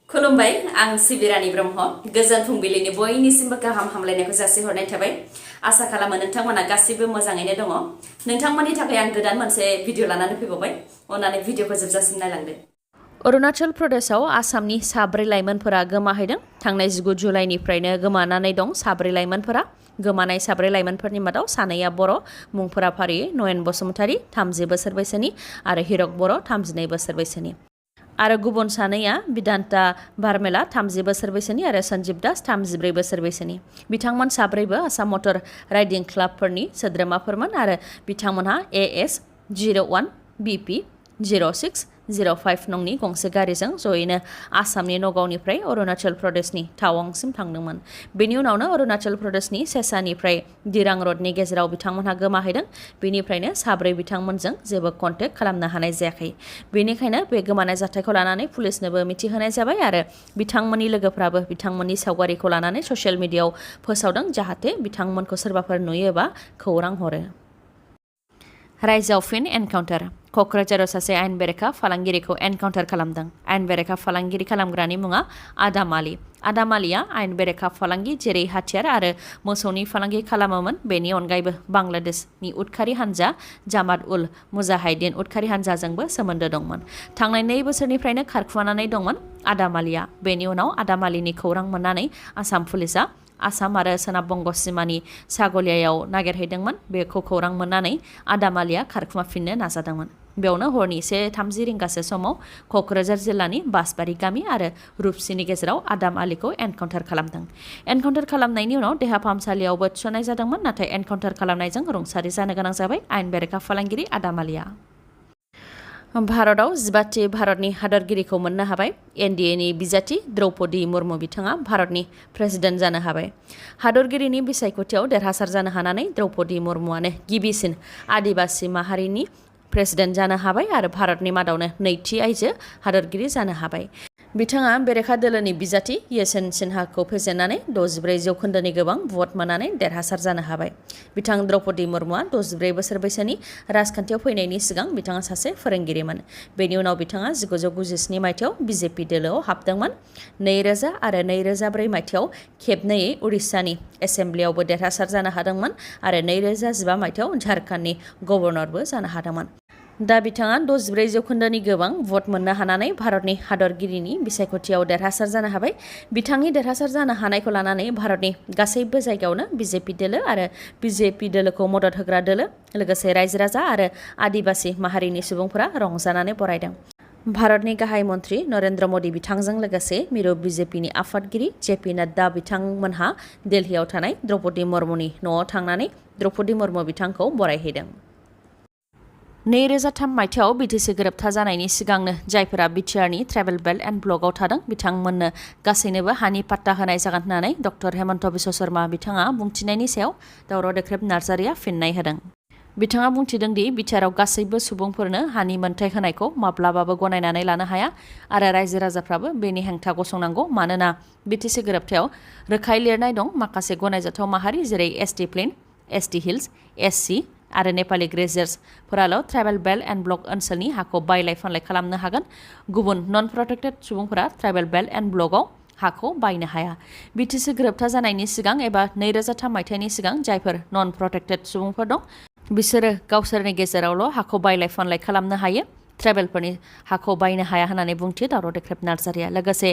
खुलुमबाय आं सिबिरानि ब्रह्म गोजोन फुंबिलिनि बयनिसिमबो गाहाम हामलायनायखौ जासिहरनाय थाबाय आसा खालामो नोंथांमोना गासिबो मोजाङैनो दङ नोंथांमोननि थाखाय आं गोदान मोनसे भिडिअ लानानै फैबावबाय अन्नानै भिडिअखौ जोबजासिम नायलांदो अरुणाचल प्रदेशआव आसामनि साब्रै लाइमोनफोरा गोमाहैदों थांनाय 19 जुलाइनिफ्रायनो गोमानानै दं साब्रै लाइमोनफोरा गोमानाय साब्रै लाइमोनफोरनि मादाव सानैया बर' मुंफोरा फारियै नयन बसुमतारी 30 बोसोर बैसोनि आरो हिरक बर' 32 बोसोर बैसोनि आरो गुबुन सानैया बिदान्ता बारमेला 30 बोसोर बैसोनि आरो सन्जीब दास 34 बोसोर बैसोनि बिथांमोन साब्रैबो आसाम मटर राइडिं क्लाबफोरनि सोद्रोमाफोरमोन आरो बिथांमोनहा AS 01 BP 0605 नंनि गंसे गारिजों जयैनो आसामनि नगावनिफ्राय अरुणाचल प्रदेशनि टावांसिम थांदोंमोन बेनि उनावनो अरुणाचल प्रदेशनि सेसानिफ्राय दिरां रडनि गेजेराव बिथांमोनहा गोमाहैदों बेनिफ्रायनो साब्रै बिथांमोनजों जेबो कन्टेक्ट खालामनो हानाय जायाखै बेनिखायनो बे गोमानाय जाथायखौ लानानै पुलिसनोबो मिथिहोनाय जाबाय आरो बिथांमोननि लोगोफ्राबो बिथांमोननि सावगारिखौ लानानै ससियेल मिडियायाव फोसावदों जाहाथे बिथांमोनखौ सोरबाफोर नुयोबा खौरां हरो रायजोआव फिन एनकाउन्टार क'क्राझाराव सासे आयेन बेरेखा फालांगिरिखौ एनकाउन्टार खालामदों आयेन बेरेखा फालांगिरि खालामग्रानि मुङा आदाम आलिया आयेन बेरेखा फालांगि जेरै हाथियार आरो मोसौनि फालांगि खालामोमोन बेनि अनगायैबो बांलादेशनि उदखारि हानजा जामात उल मुजाहिदीन उदखारि हानजाजोंबो सोमोन्दो दंमोन थांनाय 2 बोसोरनिफ्रायनो खारखुमानानै दंमोन आदाम आलिया बेनि उनाव आदाम आलिनि खौरां मोननानै आसाम पुलिसआ आसाम आरो सोनाब बंग सिमानि सागलियायाव नागिरहैदोंमोन बेखौ खौरां मोननानै आदाम आलिया खारखुमाफिननो नाजादोंमोन बेयावनो हरनि 1:30 रिंगासो समाव क'क्राझार जिल्लानि बासबारि गामि आरो रुपसिनि गेजेराव आदाम आलिखौ एनकाउन्टार खालामदों एनकाउन्टार खालामनायनि उनाव देहा फाहामसालियावबो थिसननाय जादोंमोन नाथाय एनकाउन्टार खालामनायजों रुंसारि जानो गोनां जाबाय आयेन बेरेखा फालांगिरि आदाम आलिया भारतआव 15थि भारतनि हादरगिरिखौ मोननो हाबाय NDAनि बिजाथि द्रौपदी मुर्मु बिथाङा भारतनि प्रेसिडेन्ट जानो हाबाय हादरगिरिनि बिसायख'थियाव देरहासार जानो हानानै द्रौपदी मुर्मुआनो गिबिसिन आदिबासि माहारिनि प्रेसिडेन्ट जानो हाबाय आरो भारतनि मादावनो नैथि आइजो हादरगिरि जानो हाबाय बिथाङा बेरेखा दोलोनि बिजाथि येसेन सिन्हाखौ फेजेननानै 64 जौखोन्दोनि गोबां भट मोननानै देरहासार जानो हाबाय बिथां द्रौपदी मुर्मुआ 64 बोसोर बैसोनि राजखान्थियाव फैनायनि सिगां बिथाङा सासे फोरोंगिरिमोन बेनि उनाव बिथाङा 1997 मायथाइयाव BJP दोलोआव हाबदोंमोन 2000 आरो 2004 मायथाइयाव खेबनैयै उड़िष्यानि एसेम्ब्लियावबो देरहासार जानो हादोंमोन आरो 2015 मायथाइयाव झारखन्डनि गभर्नरबो जानो हादोंमोन दा बिथाङा 64 जौखोन्दोनि गोबां भट मोननो हानानै भारतनि हादरगिरिनि बिसायख'थियाव देरहासार जानो हाबाय बिथांनि देरहासार जानो हानायखौ लानानै भारतनि गासैबो जायगायावनो BJP दोलो आरो BJP दोलोखौ मदद होग्रा दोलो लोगोसे रायजो राजा आरो आदिबासि माहारिनि सुबुंफोरा रंजानानै बरायदों भारतनि गाहाय मन्त्रि नरेन्द्र मदि बिथांजों लोगोसे मिरु BJPनि आफादगिरि JP नाड्डा बिथांमोनहा दिल्लीयाव थानाय द्रौपदी मुर्मुनि न'आव थांनानै द्रौपदी मुर्मु बिथांखौ बरायहैदों 2003 मायथाइयाव BTC गोरोबथा जानायनि सिगांनो जायफोरा बिटिआरनि ट्राइबेल बेल्ट एन्ड ब्लकआव थादों बिथांमोननो गासैनोबो हानि पाट्टा होनाय जागोन होननानै डक्टर हेमन्त बिश्व शर्मा बिथाङा बुंथिनायनि सायाव दावराव देख्रेब नार्जारिया फिननाय होदों बिथाङा बुंथिदों दि बिटिआरआव गासैबो सुबुंफोरनो हानि मोनथाय होनायखौ माब्लाबाबो गनायनानै लानो हाया आरो रायजो राजाफ्राबो बेनि हेंथा गसंनांगौ मानोना BTC गोरोबथायाव रोखायै लिरनाय दं माखासे गनायजाथाव माहारि जेरै ST plain ST hills SC आरो नेपालि ग्रेजार्सफोराल' ट्राइबेल बेल्ट एन्ड ब्लक ओनसोलनि हाखौ बायलाय फानलाय खालामनो हागोन गुबुन नन प्रटेक्टेड सुबुंफोरा ट्राइबेल बेल्ट एन्ड ब्लकआव हाखौ बायनो हाया BTC गोरोबथा जानायनि सिगां एबा 2003 मायथाइनि सिगां जायफोर नन प्रटेक्टेड सुबुंफोर दं बिसोरो गावसोरनि गेजेरावल' हाखौ बायलाय फानलाय खालामनो हायो ट्राइबेलफोरनि हाखौ बायनो हाया होननानै बुंथियो दावराव देख्रेब नार्जारिया लोगोसे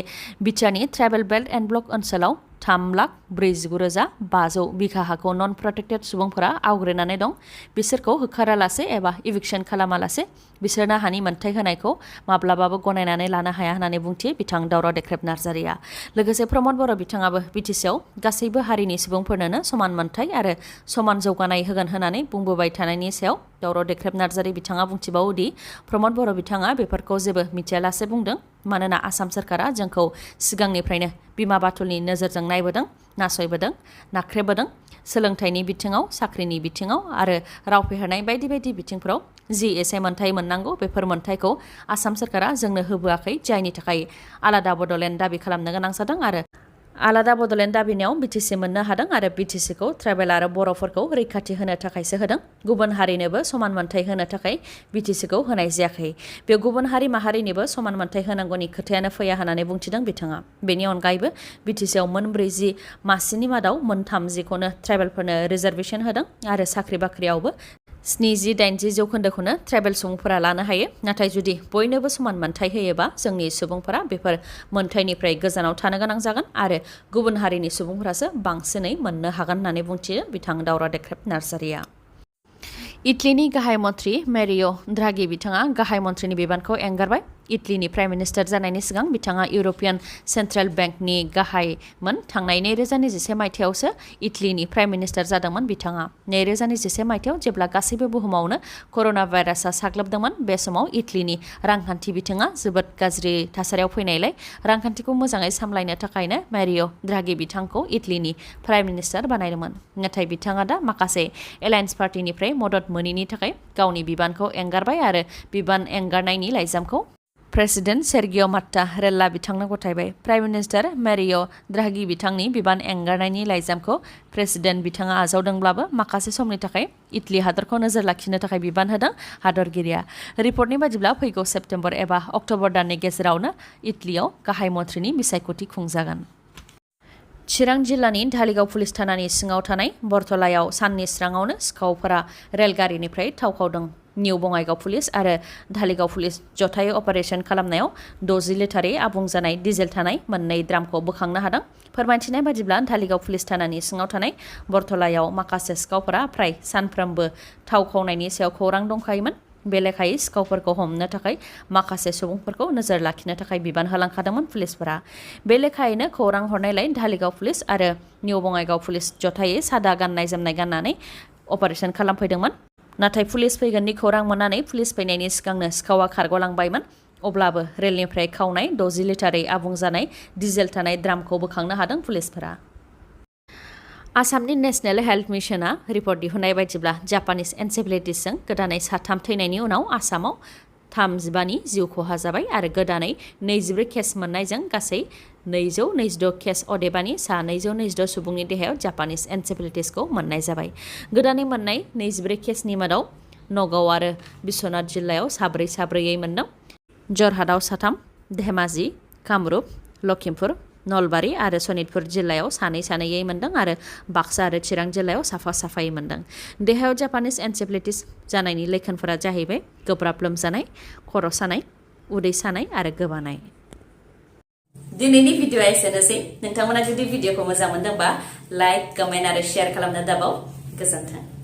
बिटिआरनि ट्राइबेल बेल्ट एन्ड ब्लक ओनसोलाव 3,49,500 बिघा हाखौ नन प्रटेक्टेड सुबुंफोरा आवग्रिनानै दं बिसोरखौ होखारालासे एबा इभिक्सन खालामालासे बिसोरनो हानि मोनथाय होनायखौ माब्लाबाबो गनायनानै लानो हाया होननानै बुंथियो बिथां दावराव देख्रेब नार्जारिया लोगोसे प्रमद बर' बिथाङाबो BTCआव गासैबो हारिनि सुबुंफोरनो समान मोनथाय आरो समान जौगानाय होगोन होननानै बुंबोबाय थानायनि सायाव दावराव देख्रेब नार्जारि बिथाङा बुंथिबावोदि प्रमद बर' बिथाङा बेफोरखौ जेबो मिथियालासे बुंदों मानोना आसाम सोरखारा जोंखौ सिगांनिफ्रायनो बिमा बाथुलनि नोजोरजों नायबोदों नासयबोदों नाख्रेबोदों सोलोंथाइनि बिथिङाव साख्रिनि बिथिङाव आरो राव फेहेरनाय बायदि बायदि बिथिंफोराव जि एसे मोनथाय मोननांगौ बेफोर मोनथायखौ आसाम सोरखारा जोंनो होबोआखै जायनि थाखाय आलादा बड'लेण्ड दाबि खालामनो गोनां जादों आरो आलादा बड'लेण्ड दाबिनायाव बिटिसि मोननो हादों आरो बिटिसिखौ ट्राइबेल आरो बर'फोरखौ रैखाथि होनो थाखायसो होदों। गुबुन हारिनोबो समान मोनथाय होनो थाखाय बिटिसिखौ होनाय जायाखै। बे गुबुन हारि माहारिनोबो समान मोनथाय होनांगौनि खोथायानो फैया होननानै बुंथिदों बिथाङा। बेनि अनगायैबो बिटिसिआव मोन 40 मासिनि मादाव मोन 30खौनो ट्राइबेलफोरनो रिजार्भेसन होदों आरो साख्रि बाख्रियावबो 70-80 जौखोन्दोखौनो ट्राइबेल सुबुंफोरा लानो हायो। नाथाय जुदि बयनोबो समान मोनथाय होयोबा जोंनि सुबुंफोरा बेफोर मोनथायनिफ्राय गोजानाव थानो गोनां जागोन आरो गुबुन हारिनि सुबुंफोरासो बांसिनै मोननो हागोन होननानै बुंथियो बिथां दावरा देख्रेब नार्जारिया। इटलीनि गाहाय मन्थ्रि मेरियो ड्राघि बिथाङा गाहाय मन्थ्रिनि बिबानखौ एंगारबाय। इटलीनि प्राइम मिनिस्टार जानायनि सिगां बिथाङा इउर'पियान सेन्ट्रेल बेंकनि गाहायमोन। थांनाय 2021 मायथाइयावसो इटलीनि प्राइम मिनिस्टार जादोंमोन बिथाङा। 2021 मायथाइयाव जेब्ला गासैबो बुहुमावनो कर'ना भाइरासआ साग्लोबदोंमोन बे समाव इटलीनि रांखान्थि बिथिङा जोबोद गाज्रि थासारियाव फैनायलाय रांखान्थिखौ मोजाङै सामलायनो थाखायनो मेरियो ड्राघि बिथांखौ इटलीनि प्राइम मिनिस्टार बानायदोंमोन। नाथाय बिथाङा दा माखासे एलायन्स पार्टिनिफ्राय मदद मोनैनि थाखाय गावनि बिबानखौ एंगारबाय आरो बिबान एंगारनायनि लाइजामखौ प्रेसिडेन्ट सेर्गिय' मात्तारेल्ला बिथांनो गथायबाय। प्राइम मिनिस्टार मेरियो ड्राघि बिथांनि बिबान एंगारनायनि लाइजामखौ प्रेसिडेन्ट बिथाङा आजावदोंब्लाबो माखासे समनि थाखाय इटली हादरखौ नोजोर लाखिनो थाखाय बिबान होदों हादरगिरिया। रिपर्टनि बायदिब्ला फैगौ सेप्तेम्बर एबा अक्ट'बर दाननि गेजेरावनो इटलीयाव गाहाय मन्थ्रिनि बिसायख'थि खुंजागोन। चिरां जिल्लानि धालिगाव पुलिस थानानि सिङाव थानाय बरतलायाव साननि स्राङावनो सिखावफोरा रेलगारिनिफ्राय थाव खावदों। निउ बङाइगाव पुलिस आरो धालिगाव पुलिस जथायै अपारेसन खालामनायाव 60 लिटारै आबुं जानाय डिजेल थानाय मोननै द्रामखौ बोखांनो हादों। फोरमायथिनाय बायदिब्ला धालिगाव पुलिस थानानि सिङाव थानाय बरतलायाव माखासे सिखावफोरा फ्राय सानफ्रोमबो थाव खावनायनि सायाव खौरां दंखायोमोन। बे लेखायै सिखावफोरखौ हमनो थाखाय माखासे सुबुंफोरखौ नोजोर लाखिनो थाखाय बिबान होलांखादोंमोन पुलिसफोरा। बे लेखायैनो खौरां हरनायलाय धालिगाव पुलिस आरो निउ बङाइगाव पुलिस जथायै सादा गाननाय जोमनाय गाननानै अपारेसन खालामफैदोंमोन। नाथाय पुलिस फैगोननि खौरां मोननानै पुलिस फैनायनि सिगांनो सिखावा खारग'लांबायमोन। अब्लाबो रेलनिफ्राय खावनाय 60 लिटारै आबुं जानाय डिजेल थानाय द्रामखौ बोखांनो हादों पुलिसफोरा। आसामनि नेशनेल हेल्थ मिशनआ रिपर्ट दिहुननाय बायदिब्ला जापानिज एनसेफेलाइटिसजों गोदानै 3 थैनायनि उनाव आसामाव 35नि जिउ खहा जाबाय आरो गोदानै 24 केस मोननायजों गासै 226 केस अदेबानि सा 222 सुबुंनि देहायाव जापानिज एनसेफेलाइटिसखौ मोननाय जाबाय। गोदानै मोननाय 24 केसनि मादाव नगाव आरो बिश्वनाथ जिल्लायाव साब्रैयै मोनदों। जरहाटआव 3, धेमाजि, कामरुप, लखिमपुर, नलबारि आरो सनितपुर जिल्लायाव सानैयै मोनदों आरो बाक्सा आरो चिरां जिल्लायाव साफायै मोनदों। देहायाव जापानिज एनसेफेलाइटिस जानायनि लैखोनफोरा जाहैबाय गोब्राब लोमजानाय, खर' सानाय, उदै सानाय आरो गोबानाय। दिनैनि भिडिअ'आ एसेनोसै। नोंथांमोना जुदि भिडिअ'खौ मोजां मोनदोंबा लाइक, कमेन्ट आरो शेयार खालामनो दाबाव। गोजोन्थों।